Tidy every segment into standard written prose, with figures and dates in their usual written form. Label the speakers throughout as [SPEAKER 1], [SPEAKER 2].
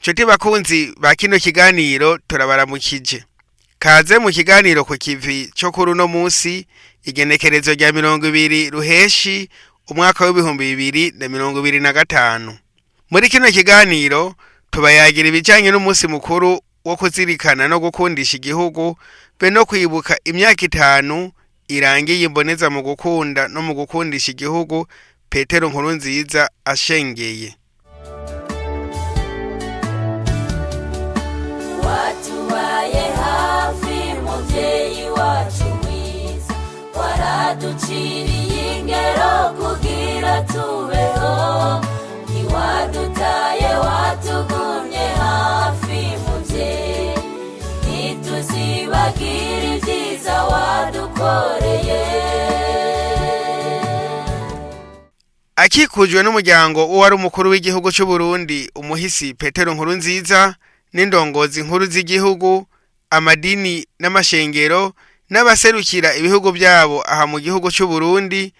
[SPEAKER 1] Nshuti bakunzi ba kino kiganiro, turabaramukije. Kaze mu kiganiro ku kivi cyo kuri uno munsi, igenekerezo rya 20 Ruheshi umwaka w'2025. Muri kino kiganiro tubayagira ibijanye n'umunsi mukuru wo kuzirikana no gukundisha igihugu, be no kwibuka imyaka 5 irangiye imboneza mu gukunda no mu gukundisha igihugu Petero Nkurunziza ashengeye.
[SPEAKER 2] Watubaye hafi, muvyeyi wacu mwiza, waraduciriye ingero kugira tubeho, ntiwadutaye, watugumye hafi, muvyeyi, ntituzibagira ivyiza wadukoreye.
[SPEAKER 1] Akikujwe n'umuryango w'uwari umukuru w'igihugu c'u Burundi, umuhisi Petero Nkurunziza, n'indongozi nkuru z'igihugu, amadini n'amashengero, n'abaserukira ibihugu byabo aha mu gihugu c'u Burundi,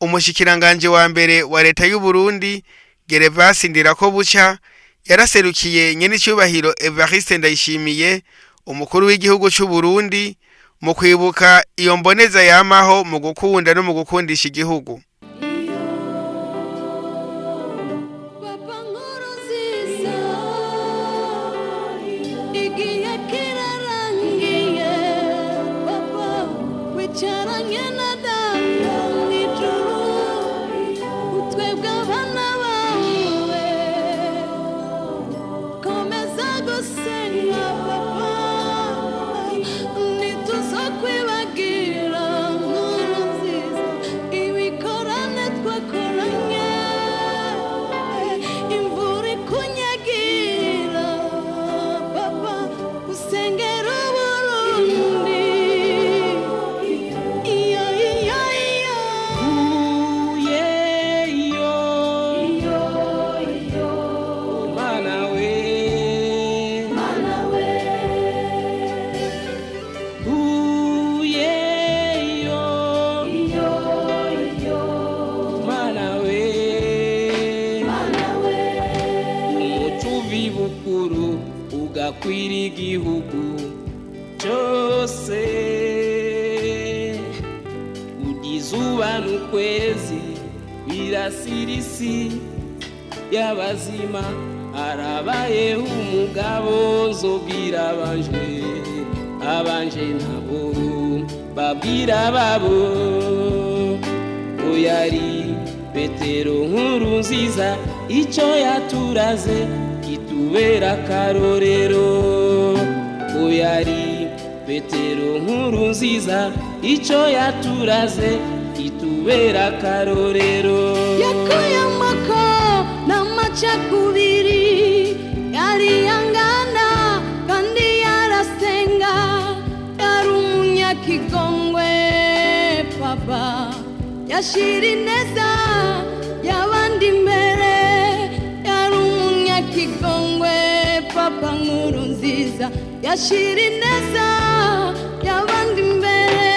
[SPEAKER 1] umushikiranganje wa mbere wa leta y'u Burundi Gervas Ndirakobuca yaraserukiye nyenicubahiro Evariste Ndayishimiye, umukuru w'igihugu c'u Burundi, mu kwibuka iyo mboneza yamaho mu gukunda no mu gukundisha igihugu.
[SPEAKER 3] Papa Nkurunziza, igihe kirarangiye, papa wicaranye na data mw'ijuru, twebwe abana bawe, komeza gusenga papa, ntituzokwibagira Nkurunziza, ibikorane twakoranye, imvura ikunyagira papa, usengera Uburundi, iyo iyo iyo.
[SPEAKER 4] Uyeyo, Mana we, Uyeyo, Mana we, umucuvi bukuru ugakwira igihugu cyose, izuba n'ukwezi birasira isi y'abazima, arabayeho umugabo nzobwira abanje, abanje nabo babwira babo oyari Petero Nkuru Nziza, icyo yaturaze kitubera akarorero, oyari Petero Nkuru Nziza, icyo yaturaze kitubera akarorero.
[SPEAKER 3] Yakuye amako n'amacakubiri, yariyangana kandi yarasenga, yari umunyakigongwe papa, yashira ineza y'abandi imbere, yari umunyakigongwe papa Nkuru Nziza, yashira ineza y'abandi imbere,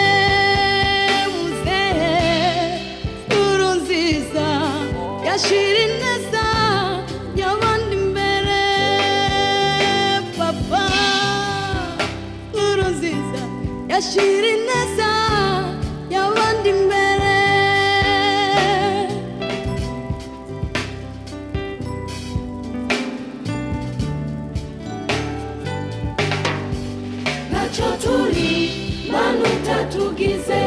[SPEAKER 3] muzehe Nkurunziza, yashira ineza y'abandi imbere, papa Nkurunziza, yashira ineza y'abandi imbere.
[SPEAKER 2] Ntacyo turi mana utatugize,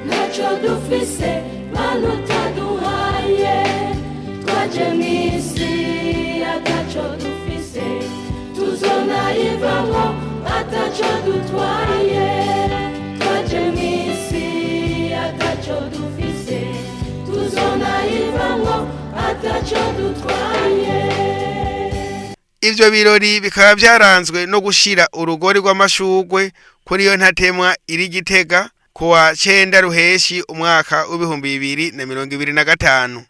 [SPEAKER 2] ntacyo dufise mana utaduhaye, twaje mu isi atacyo dufise, tuzonayivamo atacyo dutwaye, twaje mu isi atacyo dufise, tuzonayivamo atacyo dutwaye.
[SPEAKER 1] Ivyo birori bikaba vyaranzwe no gushira urugori rw'amashurwe kuri iyo ntatemwa iri Gitega kuwa 9 Ruheshi umwaka w'2025.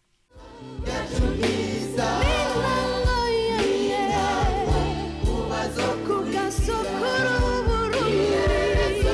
[SPEAKER 3] Iherezo.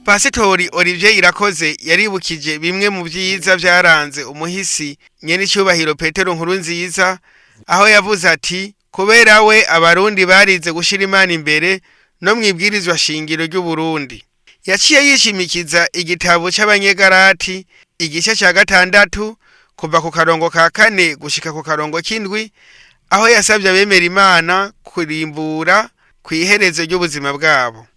[SPEAKER 1] Pasitori Olivier Irakoze yaribukije bimwe mu vyiza vyaranze umuhisi nyenicubahiro Petero Nkurunziza, aho yavuze ati kubera we Abarundi barize gushira Imana imbere no mwibwirizwa shingiro ry'u Burundi. Yaciye yishimikiza igitabo c'Abanyegarati igice ca 6 kuva ku karongo ka 4 gushika ku karongo k'indwi, aho yasabye abemera Imana kurimbura kw'iherezo ry'ubuzima bwabo.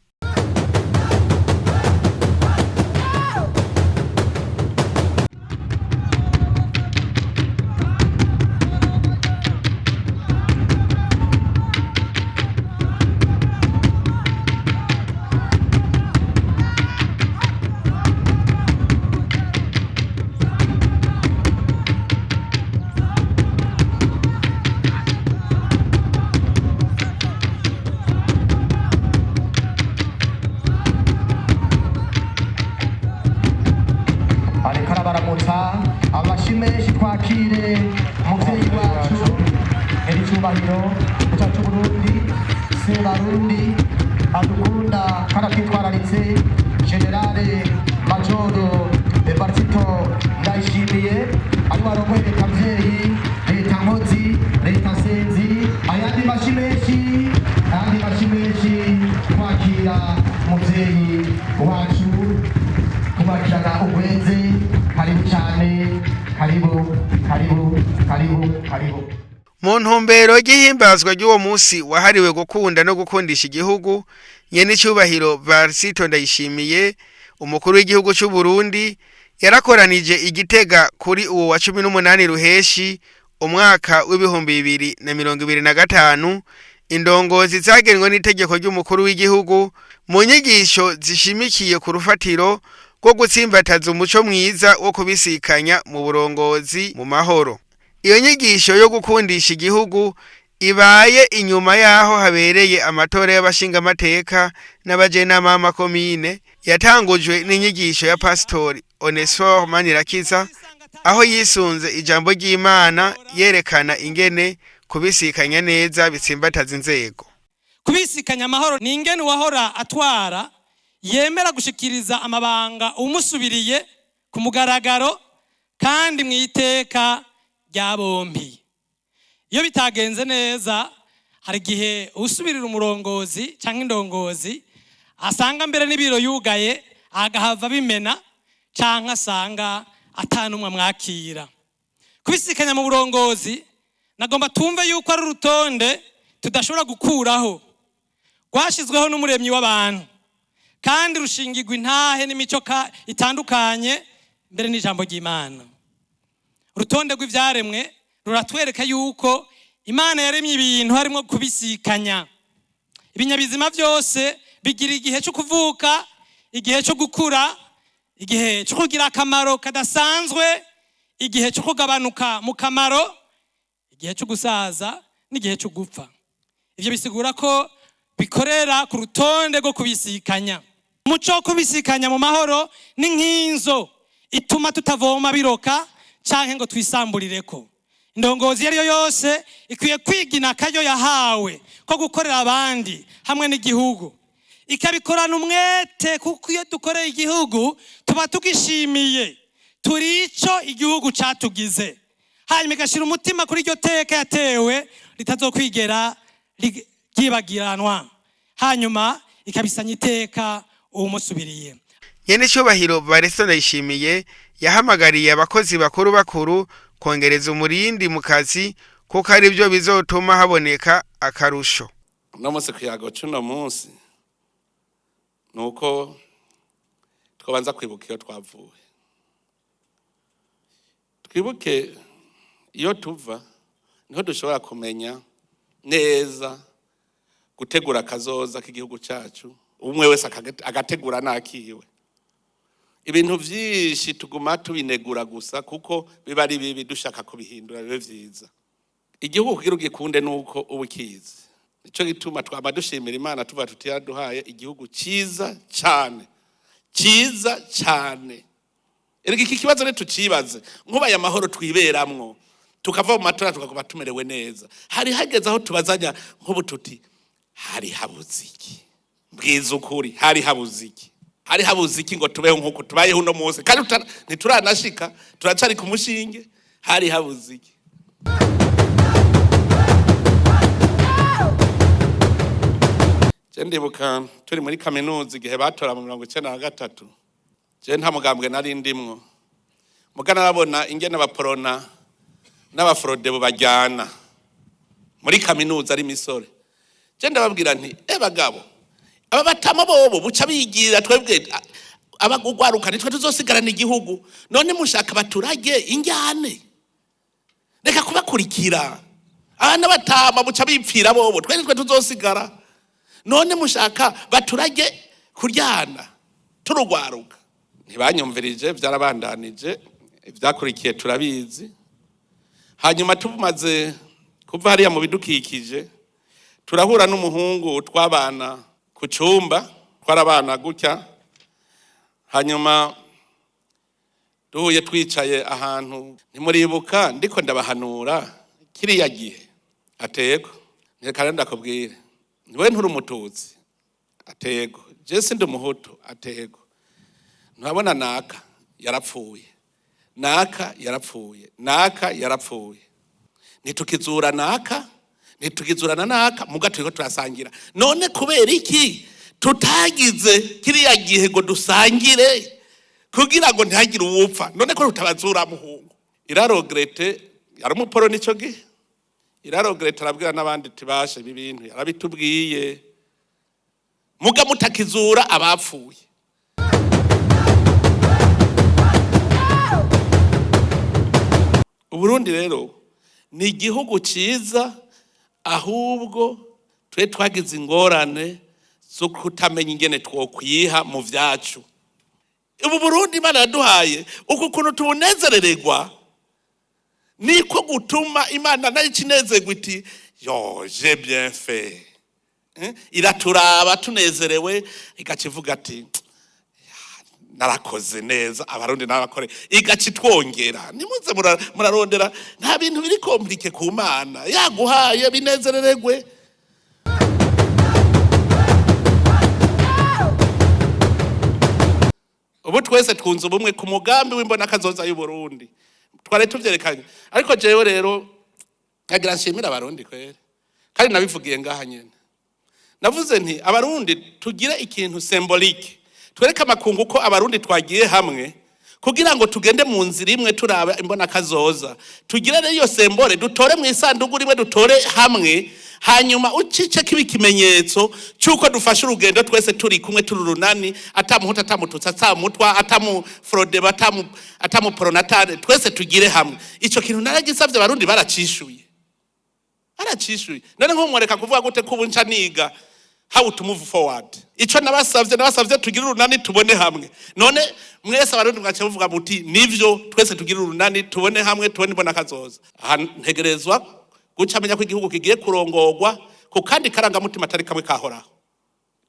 [SPEAKER 5] Ariko arabaramutsa amashi menshi. Twakire umuvyeyi wacu nyir'icyubahiro cyacu Burundi, Sebarundi adukunda kandi atwitwararitse, Generale Majoro Evariste Ndayishimiye, ari warongoye leta mvyeyi, leta nkozi, leta nsenzi. Ayandi mashi menshi, ayandi mashi menshi. Twakira umuvyeyi wacu, kubakirana ubwenze. Karibu cyane, karibu, karibu, karibu, karibu.
[SPEAKER 1] Mu ntumbero ry'ihimbazwa ry'uwo musi wahariwe gukunda no gukundisha igihugu, nyenicubahiro Varisito Ndayishimiye, umukuru w'igihugu c'u Burundi, yarakoranije igitega kuri uwo wa 18 Ruheshi umwaka w'2025 indongozi zagenwe n'itegeko ry'umukuru w'igihugu mu nyigisho zishimikiye ku rufatiro rwo gutsimbataza umuco mwiza wo kubisikanya mu burongozi mu mahoro. Iyo nyigisho yo gukundisha igihugu ibaye inyuma yaho habereye amatora y'abashingamateka n'abajenama b'amakomine, yatangujwe n'inyigisho ya Pasitori Onesphore Manirakiza, aho yisunze ijambo ry'Imana yerekana ingene kubisikanya neza bitsimbataza inzego.
[SPEAKER 6] Kubisikanya amahoro ni ingene uwahora atwara yemera gushikiriza amabanga umusubiriye ku mugaragaro kandi mu iteka rya bombi. Iyo bitagenze neza, hari igihe usubirira umurongozi cyangwa indongozi asanga mbere n'ibiro yugaye, agahava bimena, cyangwa asanga atanumwe amwakira. Kubisikanya mu burongozi, nagomba tumve yuko ari urutonde tudashobora gukuraho, rwashyizweho n'umuremyi w'abantu, kandi rushingirwa intahe n'imico itandukanye mbere n'ijambo ry'Imana. Urutonde rw'ibyaremwe ruratwereka yuko Imana yaremye ibintu harimo kubisikanya. Ibinyabizima byose bigira igihe cyo kuvuka, igihe cyo gukura, igihe cyo kugira akamaro kadasanzwe, igihe cyo kugabanuka mu kamaro, igihe cyo gusaza n'igihe cyo gupfa. Ibyo bisigura ko bikorera ku rutonde rwo kubisikanya. Umuco wo kubisikanya mu mahoro ni nk'inzo ituma tutavoma biroka canke ngo twisamburireko. Indongozi iyo ari yo yose ikwiye kwigina akaryo yahawe ko gukorera abandi hamwe n'igihugu, ikabikorana umwete, kuko iyo dukoreye igihugu tuba tugishimiye, turi ico igihugu catugize. Hanyuma igashyira umutima kuri iryo teka yatewe ritazokwigera ryibagiranwa, hanyuma ikabisanya iteka uwumusubiriye.
[SPEAKER 1] Nyenicubahiro Varisito Ndayishimiye yahamagariye abakozi bakuru bakuru kongereza umurindi mu kazi, kuko ari byo bizotuma haboneka akarusho.
[SPEAKER 7] Uno munsi, kuyago c'uno munsi ni uko twabanza kwibuka iyo twavuye, twibuke iyo tuva, niho dushobora kumenya neza gutegura akazoza k'igihugu cyacu, umwe wese agategura n'akiwe. Ibintu vyinshi tuguma tubinegura gusa kuko biba ari bibi, dushaka kubihindura bibe vyiza. Igihugu kugira ugikunde nuko uba ukizi. Nico gituma twama dushimira Imana, tuva tuti yaduhaye igihugu ciza cane, ciza cane. Erega iki kibazo rero tucibaze: nkubaye amahoro twiberamwo, tukava mu matora tukaguma tumerewe neza, hari hageze aho tubazanya nk'ubu tuti hari habuze iki? Mbwiza ukuri, hari habuze iki? Hari habuze iki ngo tubeho nk'uko tubayeho uno munsi? Kandi ntituranashika, turacari ku mushinge. Hari habuze iki? Je ndibuka turi muri kaminuza igihe batora mu 93. Je nta mugambwe nari ndimwo, muga narabona ingene abaporona n'abafrodebu bajyana muri kaminuza ari misore. Je ndababwira nti: "E bagabo, aba batama bobo buca bigira, twebwe abagugwaruka nitwe tuzosigarana igihugu. None mushaka baturage injyane? Reka kubakurikira. Abana batama buca bipfira bobo, twe nitwe tuzosigara. None mushaka baturage kuryana turugwaruka?" Ntibanyumvirije, byarabandanije, ibyakurikiye turabizi. Hanyuma tumaze kuva hariya mu bidukikije, turahura n'umuhungu twabana ku cyumba, twarabana gutya. Hanyuma duhuye twicaye ahantu: "Ntimuribuka ndiko ndabahanura kiriya gihe?" Atego. "Reka rero ndakubwire, niwe nturi umututsi?" Atego. "Je sindi umuhutu?" Atego. "Nturabona naka yarapfuye, naka yarapfuye, naka yarapfuye, ntitukizura naka, ntitukizurana naka, muga turiko turasangira. None kubera iki tutagize kiriya gihe ngo dusangire kugira ngo ntihagire uwupfa? None ko tutabazura?" Muhungu ira regrette, yari umuporo nico gihe, ira regrette, arabwira n'abandi tibashe ibi bintu yarabitubwiye, muga mutakizura abapfuye." Uburundi rero ni igihugu ciza, ahubwo twe twagize ingorane zo kutamenya ingene twokwiha mu vyacu. Ubu Burundi Imana yaduhaye, uku kuntu tubunezerererwa, niko gutuma Imana nayo icinezerwa, iti: "Yo, j'ai bien fait." Iraturaba tunezerewe, igaca ivuga ati: "Narakoze neza, abarundi n'abakore", igaca itwongera. Nimuze murarondera, nta bintu biri compliqué ku Mana. Yaguhaye, binezerererwe. Ubu twese twunze ubumwe ku mugambi w'imbonakazoza y'Uburundi, twari tuvyerekanye. Ariko jewe rero nkagira nshimira abarundi kwere, kandi nabivugiye ngaha nyene. Navuze nti: "Abarundi tugire ikintu symbolique, twereke amakungu ko abarundi twagiye hamwe kugira ngo tugende mu nzira imwe, turaba imbonakazoza. Tugire rero iyo symbole, dutore mu isanduku rimwe, dutore hamwe, hanyuma ucice kiba ikimenyetso cy'uko dufashe urugendo twese turi kumwe, turi urunani, atamuhutu, atamututsi, atamutwa, atamufrodeba, atamuporonatare, twese tugire hamwe." Ico kintu naragisavye, abarundi baracishuye, baracishuye. None nkumworeka kuvuga gute ko ubu nca niga how to move forward? Ico nabasavye, nabasavye tugire urunani, tubone hamwe. None mwese abarundi mwaca muvuga muti: "Nivyo, twese tugire urunani, tubone hamwe, tubone imbona kazoza." Aha ntegerezwa guca amenya ko igihugu kigiye kurongorwa ku kandi karangamutima atari kamwe kahoraho,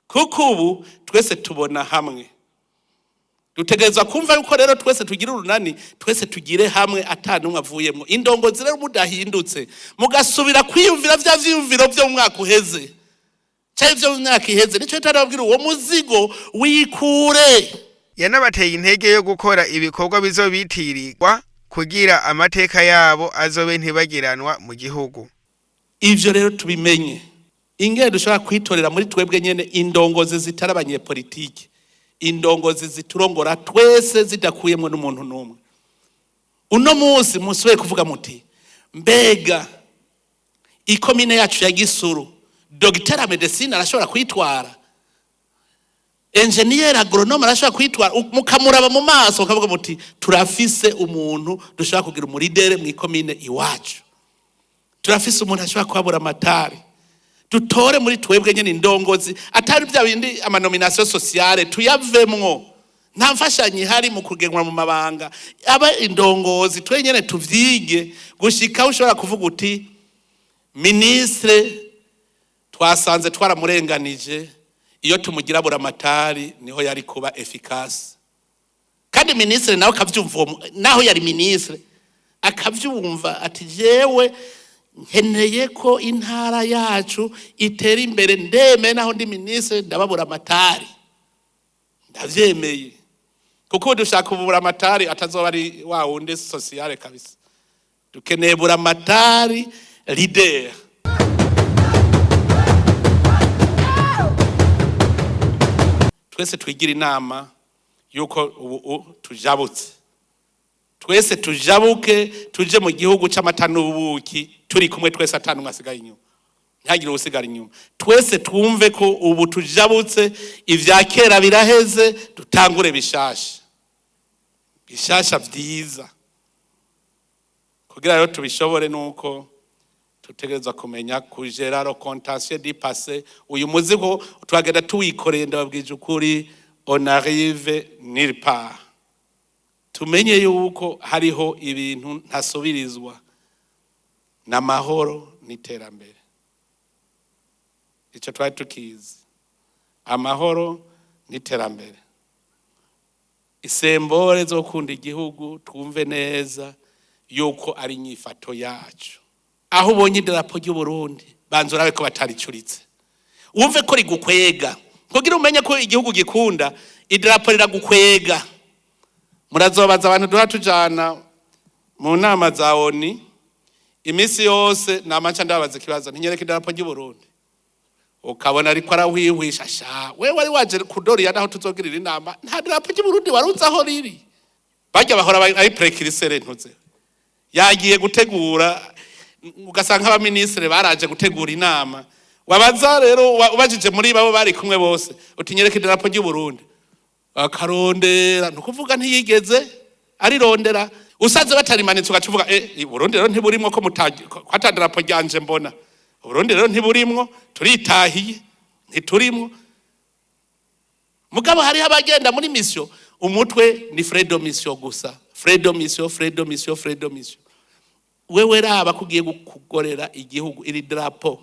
[SPEAKER 7] kuko ubu twese tubona hamwe. Dutegerezwa kumva yuko rero twese tugira urunani, twese tugire hamwe, ata n'umwe avuyemwo. Indongozi rero, mudahindutse, mugasubira kwiyumvira vya vyiyumviro vyo mu mwaka uheze canke vyo mu myaka iheze, nico itarababwira, uwo muzigo wikure.
[SPEAKER 1] Yanabateye intege yo gukora ibikorwa bizobitirirwa kugira amateka yabo azobe ntibagiranwa mu gihugu.
[SPEAKER 7] Ivyo rero tubimenye, ingene dushobora kwitorera muri twebwe nyene indongozi zitari abanyepolitike, indongozi ziturongora twese zidakuyemwo n'umuntu n'umwe. Uno munsi musubiye kuvuga muti: "Mbega ikomine yacu ya Gisuru, docteur médecine arashobora kuyitwara, ingénieur agronome arashobora kuyitwara?" Mukamuraba mu maso, mukavuga muti: "Turafise umuntu dushobora kugira umu leader mu ikomine iwacu, turafise umuntu ashobora kuhabura amatari." Dutore muri twebwe nyene indongozi, atari bya bindi ama nominations sociales, tuyavemwo. Nta mfashanyo ihari mu kugenwa mu mabanga. Aba indongozi twe nyene tuvyige, gushika aho ushobora kuvuga uti: "Ministre twasanze twaramurenganije, iyo tumugira buramatari niho yari kuba efficace." Kandi ministre nawe akavyumva, naho yari ministre akavyumva ati: "Jewe nkeneye ko intara yacu itera imbere, ndeme naho ndi ministre ndababura amatari." Ndavyemeye, kuko dushaka uburamatari atazoba ari wa wundi sociale kabisa. Dukeneye buramatari leader. Twese twigira inama yuko ubu tujabutse, twese tujabuke tuje mu gihugu c'amata n'ubuki, turi kumwe twese, atanumwe asigaye inyuma, ntihagire usigara inyuma. Twese twumve ko ubu tujabutse, ivya kera biraheze, dutangure bishasha, bishasha vyiza. Kugira rero tubishobore, nuko tutegerezwa kumenya kugérer le contentieux du passé. Uyu muzigo twagenda tuwikoreye, ndababwije ukuri, on arrive nulle part. Tumenye yuko hariho ibintu ntasubirizwa, n'amahoro n'iterambere. Icyo twari tukizi, amahoro n'iterambere, isembore zo gukunda igihugu. Twumve neza yuko ari inyifato yacu. Aho ubonye idarapo ry'Uburundi, banza urabe ko bataricuritse, wumve ko rigukwega, kugira umenye ko igihugu gikunda. Idarapo riragukwega. Murazobaza abantu duha tujana mu nama za ONU iminsi yose, namaca ndababaza ikibazo, ntinyereke idarapo ry'Uburundi, ukabona ariko arahwihwisha. Sha, wewe wari waje kudoriya naho tuzogirira inama, nta darapo ry'Uburundi waruzi aho riri. Barya bahora ari précurseur, ntuze yagiye gutegura, ugasanga abaminisitiri baraje gutegura inama. Wabaza rero, ubajije muri babo bari kumwe bose, utinyereka idarapo ry'Uburundi, akarondera, nukuvuga ntiyigeze arirondera. Usanze batarimanitse, ugaca uvuga: "Eh, Burundi rero ntiburimwo, ko mutaji ko ata darapo ryanje mbona. Burundi rero ntiburimwo, turitahiye, ntiturimwo." Mugabo hariho abagenda muri mission, umutwe ni frais de mission gusa, frais de mission, frais de mission, frais de mission. Wewe raba kugiye kugorera igihugu iri drapo.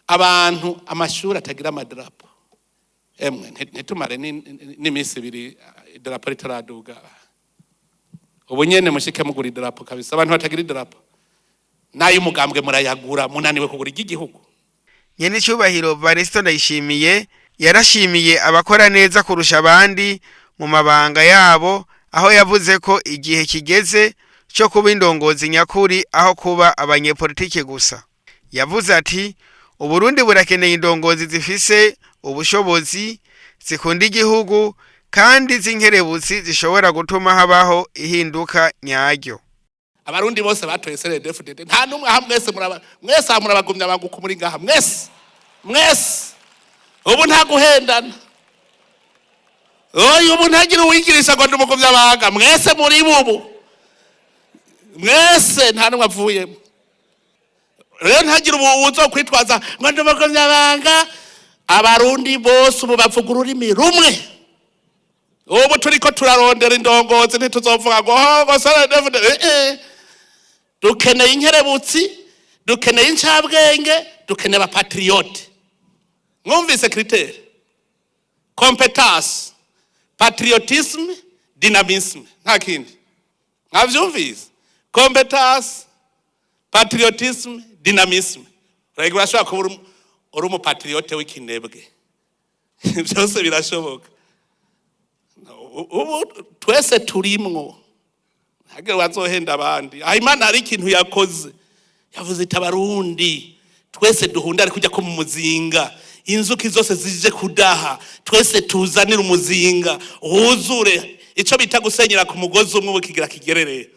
[SPEAKER 7] Abantu, amashuri atagira amadarapo, emwe ntitumare n'iminsi 2 idarapo ritaraduga. Ubu nyene mushike mugura idarapo kabisa. Abantu batagira idarapo, n'ay'umugambwe murayagura, munaniwe kugura iry'igihugu.
[SPEAKER 1] Nyenicubahiro Varisito Ndayishimiye yarashimiye abakora neza kurusha abandi mu mabanga yabo, aho yavuze ko igihe kigeze cyo kuba indongozi nyakuri aho kuba abanyepolitike gusa. Yavuze ati: "Uburundi burakeneye indongozi zifise ubushobozi, zikunda igihugu kandi z'inkerebutsi, zishobora gutuma habaho ihinduka nyaryo."
[SPEAKER 7] Abarundi bose batoye CNDD-FDD, nta numwe aha. Mwese muraba, mwese aha murabagumya banguka muri ngaha, mwese, mwese. Ubu nta guhendana. Oya, ubu ntagira uwigirisha ngo ndi umugumya banga. Mwese muri bubu, mwese, nta numwe avuyemo. Rero ntagira ubu uzokwitwaza ngo ndi umugumya banga. Abarundi bose ubu bavuga ururimi rumwe. Ubu turiko turarondera indongozi, ntituzovuga ngo "Oh, ngo CNDD-FDD." Dukeneye inkerebutsi, dukeneye incabwenge, dukeneye abapatriote. Mwumvise critère: compétence, patriotisme, dynamisme, nta kindi. Mwavyumvise? Compétence, patriotisme, dynamisme. Urega urashobora kuba uri umupatriote w'ikinebwe, byose birashoboka. Ubu twese turimwo, ntagire wazohenda abandi. Aho Imana hari ikintu yakoze, yavuze iti: "Abarundi twese duhundare kujya ko mu muzinga, inzuki zose zije kudaha, twese tuzanire umuzinga wuzure." Ico bita gusenyera ku mugozi umwe, ubu kigira kigerereye.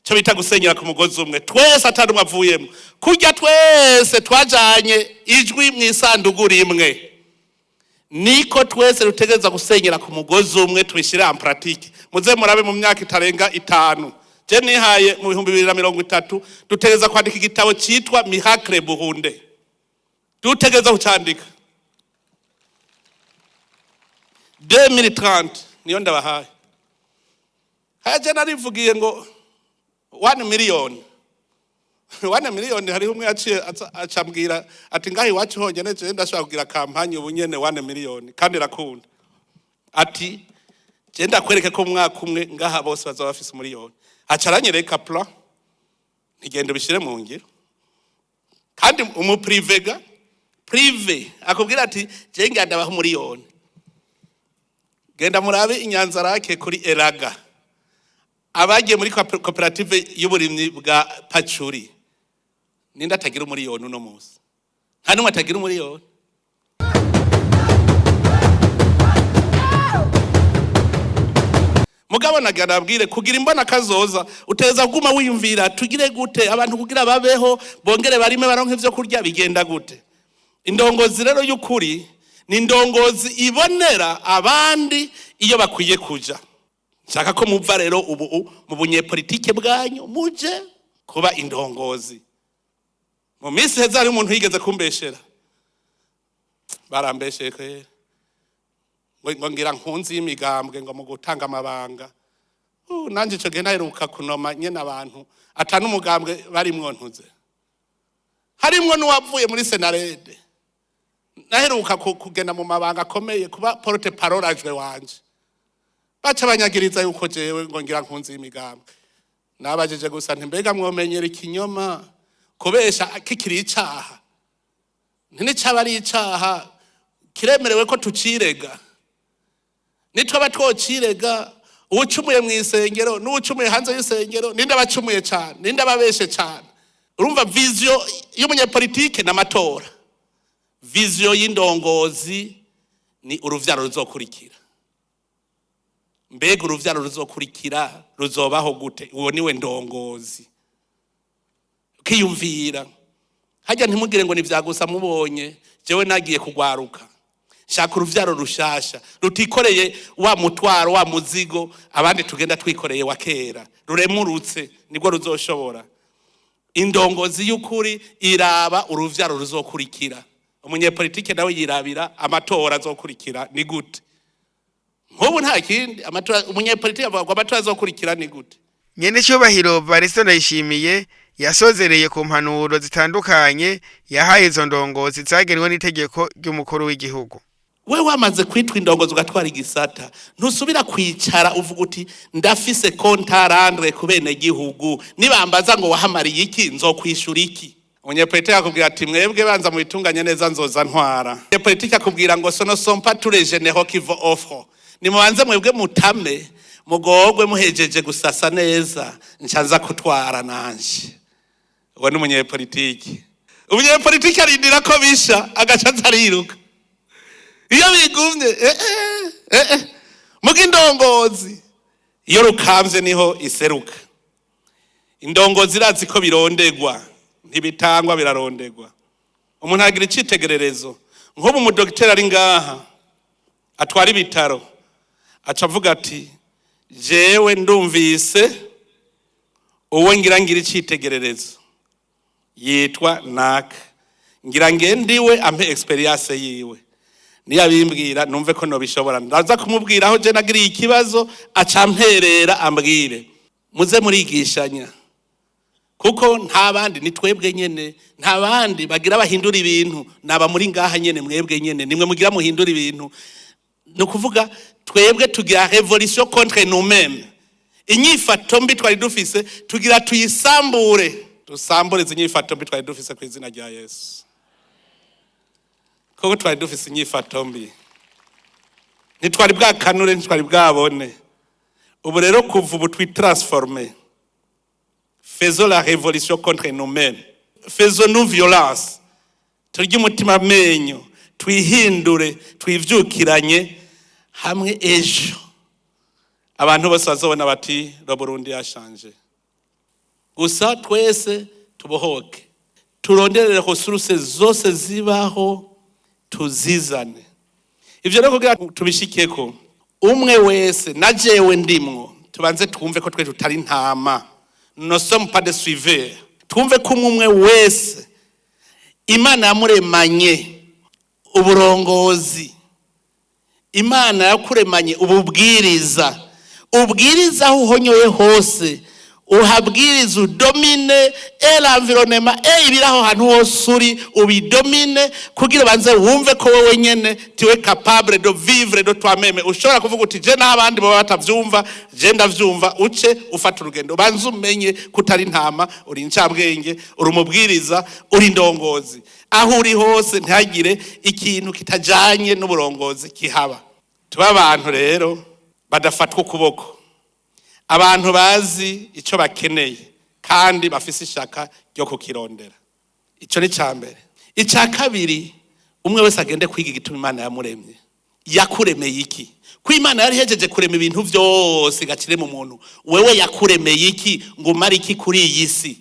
[SPEAKER 7] Ico bita gusenyera ku mugozi umwe, twese atari umwe avuyemo, kurya twese twajanye ijwi mu isandugu rimwe, niko twese dutegereza gusenyera ku mugozi umwe, tubishyire en pratique. Muze murabe mu myaka itarenga 5, je nihaye mu 2030, dutegereza kwandika igitabo cyitwa Miracle Burundi. Dutegereza kucandika 2030, niyo ndabahaye. Haya, je narivugiye ngo 1 million, 1 million. Hariho umwe yaciye acambwira ati: "Ngaho iwacu honyene je ndashobora kugira campagne ubu nyene, 1 million, kandi irakunda." Ati: "Je ndakwereke ko mu mwaka umwe ngaha bose bazaba bafise umuriyoni." Aca aranyereka plan, ntigenda ubishire mu ngiro. Kandi umuprivé ga privé akubwira ati: "Je ngenda ndabaha umuriyoni." Genda murabe Inyanzarake kuri Eraga, abagiye muri koperative y'uburimyi bwa pacuri, ninde atagira umuriyoni uno munsi? Nta n'umwe atagira umuriyoni. Mugabo nagira nabwire, kugira imbona kazoza uteza kuguma wiyumvira: tugire gute abantu kugira babeho, bongere barime, baronke ivyo kurya, bigenda gute? Indongozi rero y'ukuri ni indongozi ibonera abandi iyo bakwiye kuja. Nshaka ko muva rero ubu mu bunyepolitike bwanyu, muje kuba indongozi. Mu minsi heza hari umuntu yigeze kumbeshera, barambesheye kwera, ngo ngira nkunzi y'imigambwe, ngo mu gutanga amabanga. Nanje ico gihe naheruka kunoma nyene abantu atanu umugambwe barimwo, ntuze harimwo n'uwavuye muri Senarede. Naheruka kugenda mu mabanga akomeye, kuba porte-parole ajwe wanje, baca banyagiriza yuko jewe ngo ngira nkunzi y'imigambwe. Nabajije gusa nti: mbega mwomenyera ikinyoma, kubesha kikiri icaha? Nti ari icaha kiremerewe ko tucirega? Nitwaba twocirega, uwucumuye mu isengero n'uwucumuye hanze y'isengero, ninde abacumuye cyane, ninde ababeshe cyane? Urumva, vision y'umunyepolitike n'amatora, vision y'indongozi ni uruvyaro ruzokurikira. Mbega uruvyaro ruzokurikira ruzobaho gute? Uwo niwe ndongozi. Ukiyumvira hajya, ntimugire ngo ni vya gusa. Mubonye jewe nagiye kugwaruka, shaka uruvyaro rushasha rutikoreye wa mutwaro, wa muzigo abandi tugenda twikoreye wa kera, ruremurutse, nibwo ruzoshobora. Indongozi y'ukuri iraba uruvyaro ruzokurikira. Umunyepolitike nawe yirabira amatora azokurikira ni gute. Nk'ubu nta kindi, amatora, umunyepolitike avuga ngo amatora azokurikira ni gute.
[SPEAKER 1] Nyenecyubahiro Varisto Ndayishimiye yasozereye ku mpanuro zitandukanye yahaye izo ndongozi zagenwe n'itegeko ry'umukuru w'igihugu.
[SPEAKER 7] We wamaze kwitwa indongozi, ugatwara igisata, ntusubira kwicara uvuga uti: ndafise compte à rendre ku bene gihugu, nibambaza ngo wahamariye iki, nzokwishura iki? Umunyepolitike akubwira ati: mwebwe banza mubitunganye neza, nzoza ntwara. Umunyepolitike akubwira ngo ce ne sont pas tous les généraux qui vont au front, nimubanze mwebwe mutame, mugogwe, muhejeje gusasa neza, nca kutwara nanje. Uwo ni umunyepolitike. Umunyepolitike arindira ko bisha, agaca aza ariruka iyo bigumye. Muga indongozi iyo rukamvye niho iseruka. Indongozi irazi ko birondegwa, ntibitangwa, birarondegwa. Umuntu agira icitegererezo. Nk'ubu umudogiteri ari ngaha atwara ibitaro, aca avuga ati: jewe ndumvise uwo ngira icitegererezo yitwa naka, ngira ngendiwe ampe expérience yiwe, niyabimbwira numve ko nobishobora, ndaza kumubwira aho je nagiriye ikibazo, aca amperera ambwire. Muze murigishanya, kuko nta bandi, ni twebwe nyene. Nta bandi bagira bahindura ibintu, naba muri ngaha nyene, mwebwe nyene nimwe mugira muhindura ibintu. Ni ukuvuga twebwe tugira révolution contre nous-mêmes. Inyifato mbi twari dufise tugira tuyisambure, dusambure izi nyifato mbi twari dufise ku izina rya Yesu, kuko twari dufise inyifato mbi, ntitwari bwakanure, ntitwari bwabone. Ubu rero kuva ubu twitransforme, faisons la révolution contre nous-mêmes, faisons-nous violence, turye umutima amenyo, twihindure, twivyukiranye hamwe. Ejo abantu bose bazobona bati: le Burundi a changé. Gusa twese tubohoke, turonderere ressources zose zibaho, tuzizane. Ivyo rero kugira tubishikeko, umwe wese na jewe ndimwo, tubanze twumve ko twe tutari intama, nous sommes pas des suiveurs. Twumve ko umwe umwe wese Imana yamuremanye uburongozi, Imana yakuremanye ububwiriza. Ubwiriza aho uhonyoye hose, uhabwiriza, udomine l'environnement e ibiri aho hantu hose uri, ubidomine, kugira banze wumve ko wowe nyene tu es capable de vivre de toi-même. Ushobora kuvuga uti: je n'abandi baba batavyumva, je ndavyumva. Uce ufata urugendo, banze umenye kutari intama, uri incabwenge, uri umubwiriza, uri indongozi. Aho uri hose ntihagire ikintu kitajanye n'uburongozi kihaba. Tuba abantu rero badafatwa ukuboko, abantu bazi icyo bakeneye kandi bafise ishaka ryo kukirondera. Icyo ni icya mbere. Icya kabiri, umwe wese agende kwiga igituma Imana yamuremye. Yakuremeye iki? Ko Imana yari ihejeje kurema ibintu byose igacirema umuntu, wewe yakuremeye iki ngo umare iki kuri iyi si?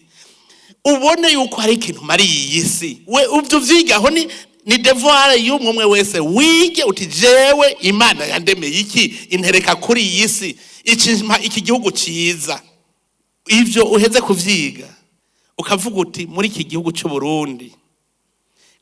[SPEAKER 7] Ubone yuko hari ikintu umariye iyi si. We ubyo uvyigaho ni devoir y'umwe umwe wese. Wige uti: "Jewe Imana yandemeye iki, intereka kuri iyi si, ikimpa iki gihugu ciza?" Ivyo uheze kuvyiga, ukavuga uti: "Muri iki gihugu cy'u Burundi,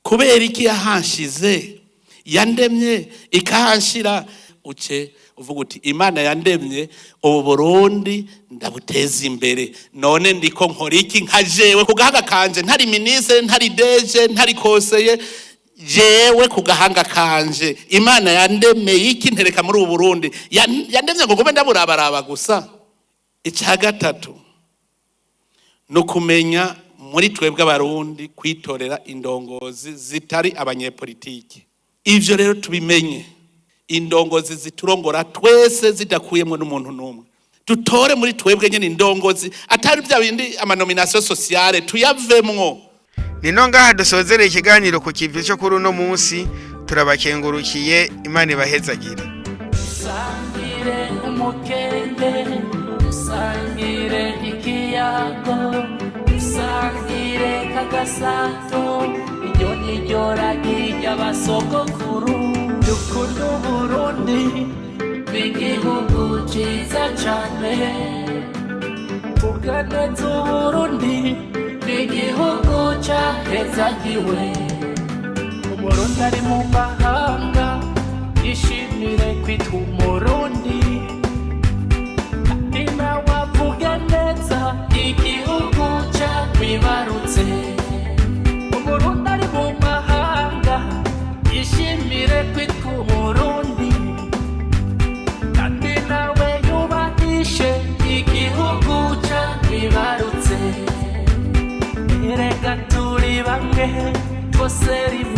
[SPEAKER 7] kubera iki yahanshize, yandemye ikahanshira?" Uce uvuga uti: "Imana yandemye, ubu Burundi ndabuteza imbere. None ndiko nkora iki nka jewe ku gahanga kanje, ntari ministre, ntari DG, ntari conseiller, jewe ku gahanga kanje? Imana yandemeye iki, ntereka muri ubu Burundi? Yandemye ngo ngume ndaburabaraba gusa?" Icya gatatu ni ukumenya muri twebwe Abarundi kwitorera indongozi zitari abanyepolitiki. Ivyo rero tubimenye, indongozi ziturongora twese zidakuyemo n'umuntu n'umwe. Dutore muri twebwe nyene indongozi, atari bya bindi ama nominations sociales, tuyavemwo.
[SPEAKER 1] Nino ngaha dusozereye ikiganiro ku kivi cyo kuri uno munsi. Turabakengurukiye, Imana ibahezagire.
[SPEAKER 8] Dusangire umukende, dusangire ikiyago, dusangire kagasato. Iryo ni ryo ragi ry'abasogokuru. Dukunde Uburundi, n'igihugu ciza cane. Tuganeze Uburundi, n'igihugu cahezagiwe. Umurundi ari mu mahanga yishimire kwitwa Umurundi, kandi nawe avuge neza igihugu cakwibarutse. Umurundi ari mu mahanga yishimire kwitwa Umurundi, kandi nawe yubahishe igihugu cakwibarutse. Erega turi bamwe twose rimwe.